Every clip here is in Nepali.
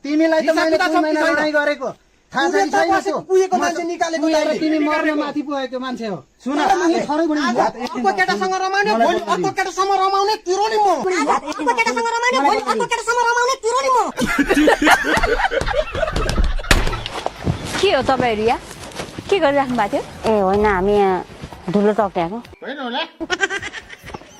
तिमीलाई त मैले 2 महिना लडाई गरेको थाहा छ कि छैन त्यो पुगेको मान्छे निकालेको तिमी मर्न माथि पुगेको मान्छे हो सुन अर्को केटासँग रमाउने भोलि अर्को केटासँग रमाउने तिरो नि म अर्को केटासँग रमाउने भोलि अर्को केटासँग रमाउने तिरो नि म के हो तपाईहरु यहाँ के गरिराख्नु भएको थियो ए होइन हामी यहाँ धुलो टक्ट्याएको होइन होला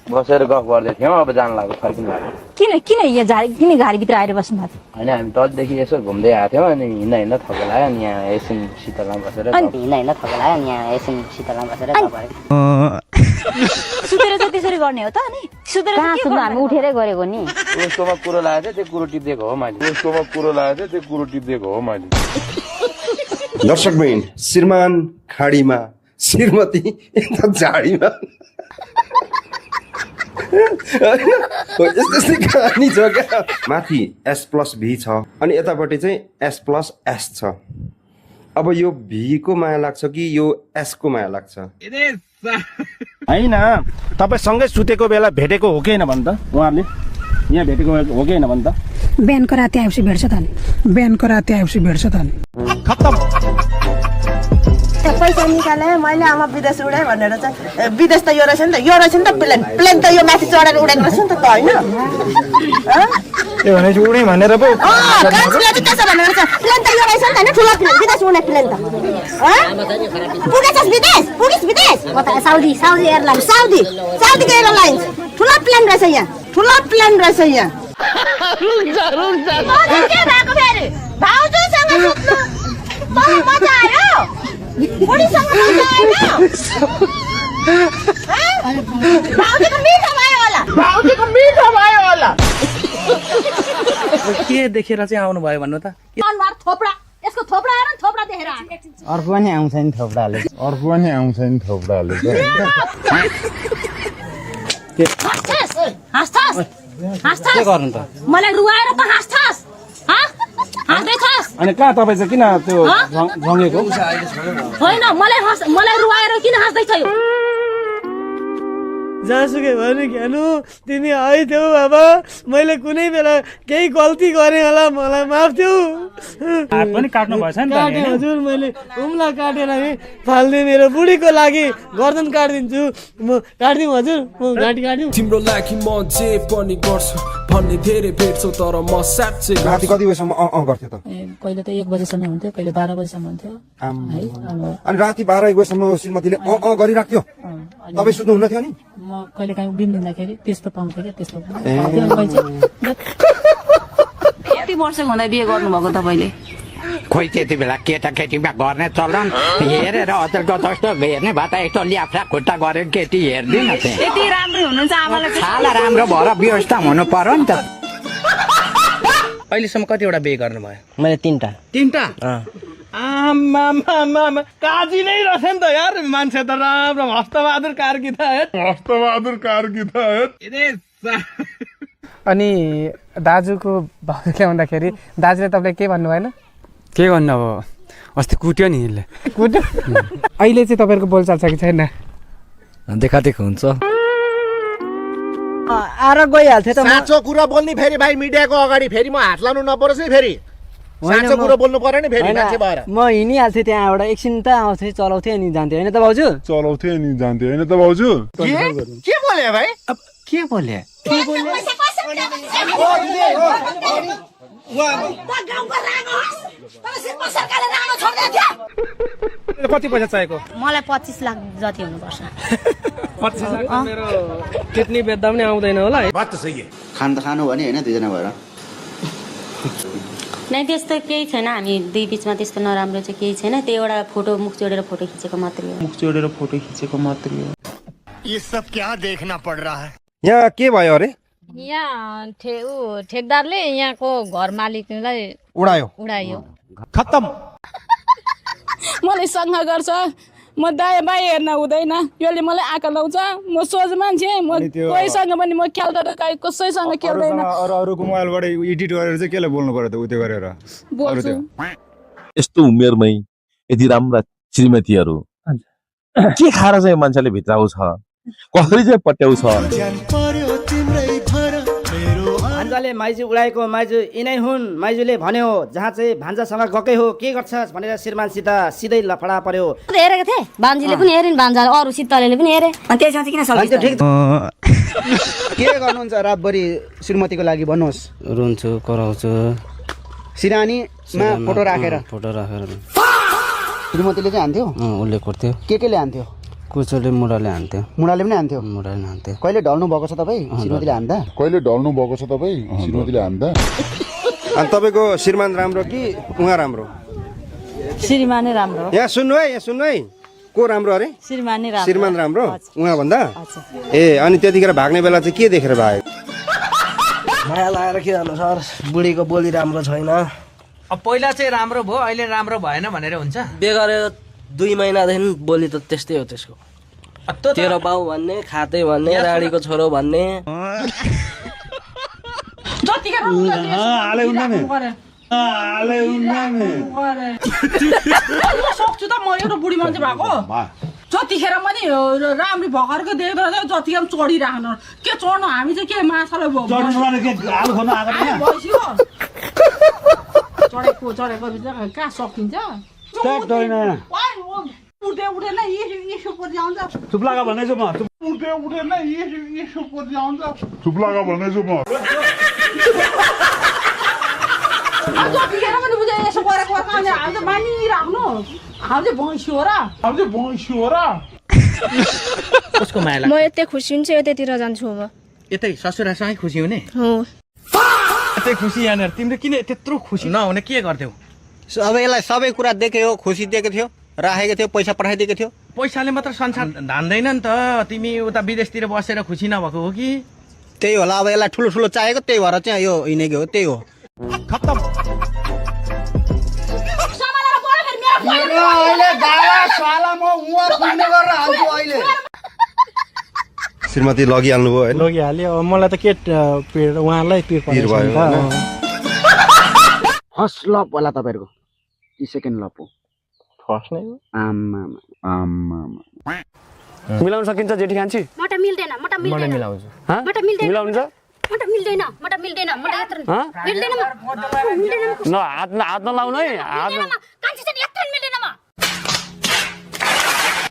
बसेर गफ गर्दै थियौँ अब जान लाग्यो फर्किनु लाग्यो किन यहाँ किन गाडीभित्र आएर बस्नु भएको थियो होइन हामी तलदेखि यसो घुम्दै आएको थियौँ अनि हिँड्दा थकाइ लाग्यो अनि यहाँ एकछिन शीतलमा बसेर हिँड्दा थकाइ लाग्यो अनि यहाँ एकछिन शीतलमा बसेर सुतेर चाहिँ त्यसरी गर्ने हो त अनि सुतेर हामी उठेरै गरेको नि उसकोमा कुरो लागेको थियो त्यो कुरो टिप्दिएको हो मैले दर्शकबिन श्रीमान खाडीमा श्रीमती यता झाडीमा यस्तै कहानी छ क्या माथि S+V छ अनि यतापट्टि चाहिँ S+S छ अब यो V को माया लाग्छ कि यो S को माया लाग्छ होइन तपाईँ सँगै सुतेको बेला भेटेको हो कि होइन भन् त उहाँहरूले यहाँ भेटेको हो कि होइन भन् त बिहानको राति आएपछि भेट्छ त नि खत्तम पैसा निकाले मैले आमा विदेश उडाए भनेर चाहिँ विदेश त यो रहेछ नि त प्लेन त यो माथि चढेर उडेको रहेछ नि त होइन त्यो भनेपछि उडे भनेर पो त्यसो भनेर चाहिँ प्लेन त यो रहेछ नि त होइन ठुलो प्लेन विदेश उड्ने प्लेन त पुगेछस् विदेश साउदी एयरलाइन्स साउदीको एयरलाइन्स ठुलो प्लेन रहेछ यहाँ के भएको फेरि भाउजूसँग सुत्नु मलाई मजा आयो बुढीसँग मजा आएन भाउजूको मिठो भयो होला के देखेर चाहिँ आउनु भयो भन्नु त अनुहार थोप्रा यसको थोप्रा हेर न थोप्रा देखेर अर्को पनि आउँछ नि थोप्राले हाँस्छस् के गर्नु त मलाई रुवाएर त हाँस्छस् हाँस्दैछस् अनि कहाँ तपाईँ चाहिँ किन त्यो झङ्गेको होइन मलाई रुवाएर किन हाँस्दैछ यो जहाँसुकै भने ज्ञानु तिमी आइथ्यौ बाबा मैले कुनै बेला केही गल्ती गरेँ होला मलाई माफ देऊ हात पनि काट्नु भएछ नि काटेँ हजुर मैले उम्ला काटेर फाल्ने मेरो बुढीको लागि गर्दन काटिदिन्छु म काटिदिउँ हजुर म घाँटी काटिदिउँ तिम्रो लागि म जे पनि गर्छु भन्ने धेरै भेट्छौ तर म साँच्चै राति कति बजीसम्म गर्थ्यो त कहिले त 1 बजेसम्म हुन्थ्यो कहिले 12 बजेसम्म हुन्थ्यो अनि राति 12 बजीसम्म श्रीमतीले गरिराख्थ्यो तपाईँ सुत्नुहुन्न थियो नि म कहिले काहीँ बिन्दिँदाखेरि त्यस्तो पाउँथेँ क्या त्यस्तो कति वर्ष हुँदा बिहे गर्नुभएको तपाईँले खोइ त्यति बेला केटाकेटीमा गर्ने चलन हेरेर अचेलको जस्तो हेर्ने भए त यस्तो ल्याफ्रा खुट्टा गरेर केटी हेर्दिन यति राम्रो हुनुहुन्छ आमालाई छाला राम्रो भएर व्यवस्था हुनु पर्यो नि त अहिलेसम्म कतिवटा बिहे गर्नुभयो मैले 3टा आमा काजी नै रहेछ नि त यार मान्छे त राम्रो हस्तबहादुर कार्की त अनि दाजुको भाउ ल्याउँदाखेरि दाजुले तपाईँलाई के भन्नु भएन के गर्नु अब अस्ति कुट्यो नि यसले कुट्यो अहिले चाहिँ तपाईँहरूको बोलचाल छ कि छैन देखादेखि हुन्छ आएर गइहाल्थ्यो त साँचो कुरा बोल्ने फेरि भाइ मिडियाको अगाडि फेरि म हात लाउनु नपरोस् है फेरि साँचो कुरा बोल्नु पर्यो नि फेरि मान्छे भएर म हिँडिहाल्थेँ त्यहाँबाट एकछिन त आउँथेँ चलाउँथेँ अनि जान्थेँ होइन त भाउजू के बोले भाइ के बोले कति पैसा चाहिएको मलाई 25 लाख जति हुनुपर्छ 25 लाख मेरो किडनी बेच्दा पनि आउँदैन होला बात त सही हो खानु भने होइन दुईजना भएर नै त्यस्तो केही छैन हामी दुई बिचमा त्यस्तो नराम्रो चाहिँ केही छैन त्यो एउटा फोटो मुख जोडेर फोटो खिचेको मात्रै हो ये सब क्या देखना पड़ रहा है यहाँ के भयो अरे यहाँ ठेकदारले यहाँको घर मालिकलाई उडायो खत्तम मलाई सँग गर्छ म दायाँ बायाँ हेर्न हुँदैन यसले मलाई आँखा लाउँछ म सोझ मान्छे म कोहीसँग पनि म खेल्दैन कसैसँग खेल्दैन अरूको मोबाइलबाट एडिट गरेर चाहिँ केले बोल्नु पर्यो त उयो गरेर बोल्छु यस्तो उमेरमै यति राम्रा श्रीमतीहरू के खाएर चाहिँ मान्छेले भित्राउँछ कसरी चाहिँ पट्याउँछ भान्जाले माइजू उडाएको माइजू यिनै हुन्। माइजूले भन्यो जहाँ चाहिँ भान्जासँग गएकै हो के गर्छस् भनेर श्रीमानसित सिधै लफडा पर्यो। हेरेको थिएँ बान्जीले पनि हेरिन् भान्जा अरू शीतलले पनि हेरे अनि त्यसमा चाहिँ किन सकिन्छ के गर्नुहुन्छ रातभरि श्रीमतीको लागि भन्नुहोस्। रुन्छु कराउँछु सिरानीमा फोटो राखेर श्रीमतीले चाहिँ हान्थ्यो उसले कुर्थ्यो केले हान्थ्यो कुचोले मुढाले हान्थ्यो मुढाले पनि हान्थ्यो मुढाले हान्थ्यो कहिले ढल्नु भएको छ तपाईँ श्रीमतीले हान्दा अनि तपाईँको श्रीमान राम्रो कि उहाँ राम्रो? श्रीमानै राम्रो यहाँ सुन्नु है को राम्रो अरे? श्रीमान राम्रो उहाँ भन्दा ए अनि त्यतिखेर भाग्ने बेला चाहिँ के देखेर भाग्यो? माया लगाएर के गर्नु सर बुढीको बोली राम्रो छैन। अब पहिला चाहिँ राम्रो भयो अहिले राम्रो भएन भनेर हुन्छ? बे गरेर 2 महिनादेखि बोली त त्यस्तै हो त्यसको। तेरो बाउ भन्ने खाते भन्ने राडीको छोरो भन्ने सक्छु त म एउटा बुढी मान्छे भएको जतिखेर पनि राम्री भर्खरको देख्दा जतिखेर चढिराख्नु के चढ्नु हामी चाहिँ के माछालाई चढेको कहाँ सकिन्छ उठेन यसो पछि आउँछ चुप्लागा भन्दैछु म उठेन यसो पछि आउँछ चुप्लागा भन्दैछु म जतिखेर पनि बुझे यसो गरेको हामी चाहिँ मानिराख्नु हामी चाहिँ भैँसी हो र कसको माया म यतै खुसी हुन्छु यतैतिर जान्छु म यतै ससुरासँगै खुसी हुने हो यतै खुसी यहाँनिर तिम्रो किन त्यत्रो खुसी नहुने के गर्थ्यौ? अब यसलाई सबै कुरा देख्यो खुसी दिएको थियो राखेको थियो पैसा पठाइदिएको थियो। पैसाले मात्र संसार धान्दैन नि त। तिमी उता विदेशतिर बसेर खुसी नभएको हो कि? त्यही होला अब यसलाई ठुलो ठुलो चाहिएको त्यही भएर चाहिँ यो हिँडेको हो त्यही हो। खत्तम श्रीमती लगिहाल्नु भयो होइन? लगिहाल्यो मलाई त के उहाँलाई पिर भयो। फर्स्ट लभ होला तपाईँहरूको कि सेकेन्ड लभ हो? फर्स्ट नै हो। आम्मा मिलाउन सकिन्छ जेठी कान्छी? मटा मिल्दैन मिलाउँछु मिल्नुहुन्छ मिल्दैन न हात नलाउनु है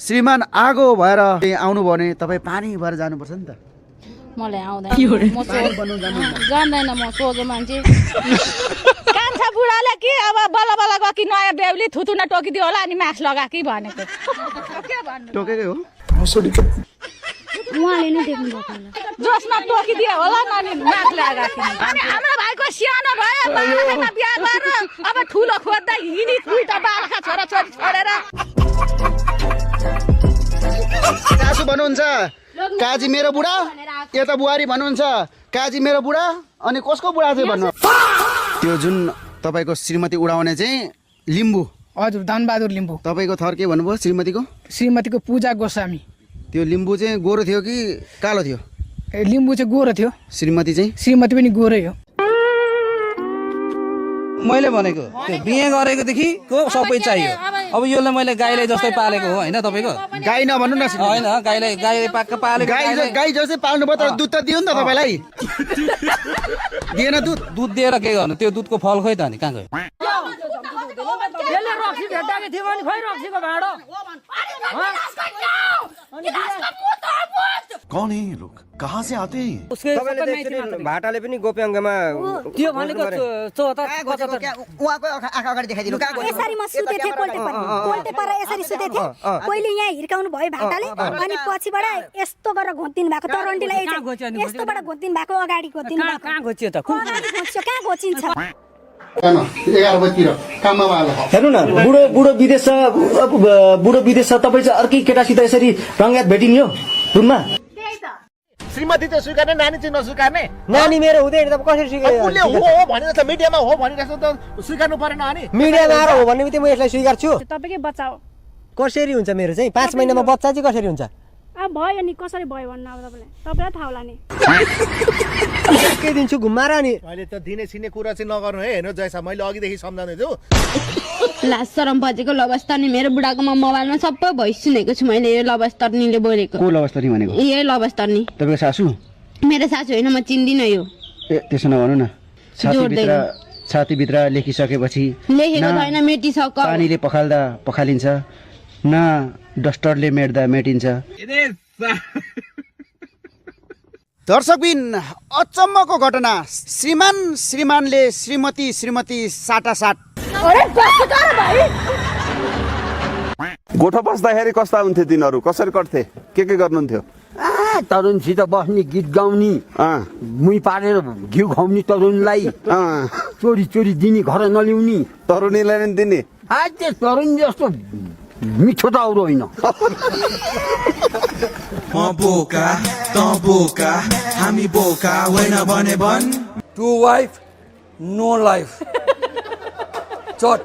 श्रीमान आगो भएर आउनु भने तपाईँ पानी भएर जानुपर्छ नि त। मलाई आउँदैन म जान्दैन म सोझो मान्छे कान्छा बुढाले कि अब बल्ल बल्ल गयो कि नयाँ बेहुली थुतुना टोकिदियो होला अनि मास्क लगा कि भनेको के भन्नु टोकेकै हो उहाँले नै देख्नु भएको जसमा टोकिदियो होला अनि मास्क लगा कि अनि हाम्रो भाइको सानो भयो बालखा बिहा गरेर अब ठुलो खोज्दा हिँडी दुईटा बालखा छोरा छोरी छोडेर काजु भन्नुहुन्छ काजी मेरो बुढा यता बुहारी भन्नुहुन्छ काजी मेरो बुढा अनि कसको बुढा चाहिँ भन्नु? त्यो जुन तपाईँको श्रीमती उडाउने चाहिँ लिम्बू हजुर धनबहादुर लिम्बू। तपाईँको थर के भन्नुभयो श्रीमतीको? श्रीमतीको पूजा गोस्वामी। त्यो लिम्बू चाहिँ गोरो थियो कि कालो थियो? लिम्बू चाहिँ गोरो थियो। श्रीमती पनि गोरै हो। मैले भनेको त्यो बिहे गरेकोदेखि को सबै चाहियो। अब योलाई मैले गाईलाई जस्तै पालेको हो होइन तपाईँको? गाई नभन्नु न होइन गाईलाई पाक्क पालेको गाई जस्तै पाल्नु भयो तर दुध त दियो नि त तपाईँलाई दिएन दुध दिएर के गर्नु? त्यो दुधको फल खोइ त अनि कहाँ गयो? कौन है ये लोग कहाँ से आते हैं? भाटाले पनि गोप्याङ्गमा त्यो भनेको उहाँको आँखा अगाडि देखाइदिनु यसरी म सुते थिएँ कोल्टे पर यसरी सुते थिएँ पहिले यहाँ हिर्काउनु भयो भाटाले अनि पछिबाट यस्तो गरेर घोत्दिनु भएको तरन्टीलाई यस्तोबाट घोत्दिनु भएको अगाडि घोत्दिनु भएको कहाँ घोच्यो त कहाँ घोचिन्छ? हेर्नु न बुढो विदेश छ तपाईँ चाहिँ अर्कै केटासित यसरी रङ्गात भेटिन्यो रुममा। श्रीमती त स्वीकार्ने नानी चाहिँ नस्वीकार्ने? नानी मेरो हुँदैन त कसरी उसले हो भनेर त मिडियामा हो भनिरहेको त स्वीकार्नु परेन अनि? मिडियामा आएर हो भन्ने बित्तिकै म यसलाई स्वीकार्छु। तपाईँकै बच्चा हो कसरी हुन्छ मेरो चाहिँ 5 महिनामा बच्चा चाहिँ कसरी हुन्छ? अब भयो नि कसरी भयो भन्नु अब तपाईँलाई थाहा होला नि के दिन्छु घुमाएर नि अहिले त दिने छिने कुरा चाहिँ नगर्नु है। हेर्नु जयसा मैले अघिदेखि सम्झाउँदै छु लास्ट शरम बजेको लबस्तरनी मेरो बुढाकोमा मोबाइलमा सबै भोइस सुनेको छु मैले यो लबस्तरनीले बोलेको। को लबस्तरनी भनेको? ए लबस्तरनी तपाईँको सासू? मेरो सासू होइन म चिन्दिनँ यो। त्यसो नभन्नु न छातीभित्र लेखिसकेपछि लेखेको न छैन मेटिसक्यो पानीले पखालिन्छ न डस्टरले मेट्दा मेटिन्छ। दर्शकबिन अचम्मको घटना, श्रीमानले श्रीमती साटासाट। गोठो बस्दाखेरि कस्ता हुन्थे तिनीहरू, कसरी कट्थे, के गर्नुहुन्थ्यो? तरुणसित बस्ने गीत गाउने मुही पारेर घिउ खुवाउने तरुणलाई चोरी चोरी दिने घर नल्याउने तरुणीलाई नि दिने। त्यो तरुण जस्तो मिठो त अरू होइन। बोका त बोका हामी बोका होइन भने भन्। 2 wife no life चट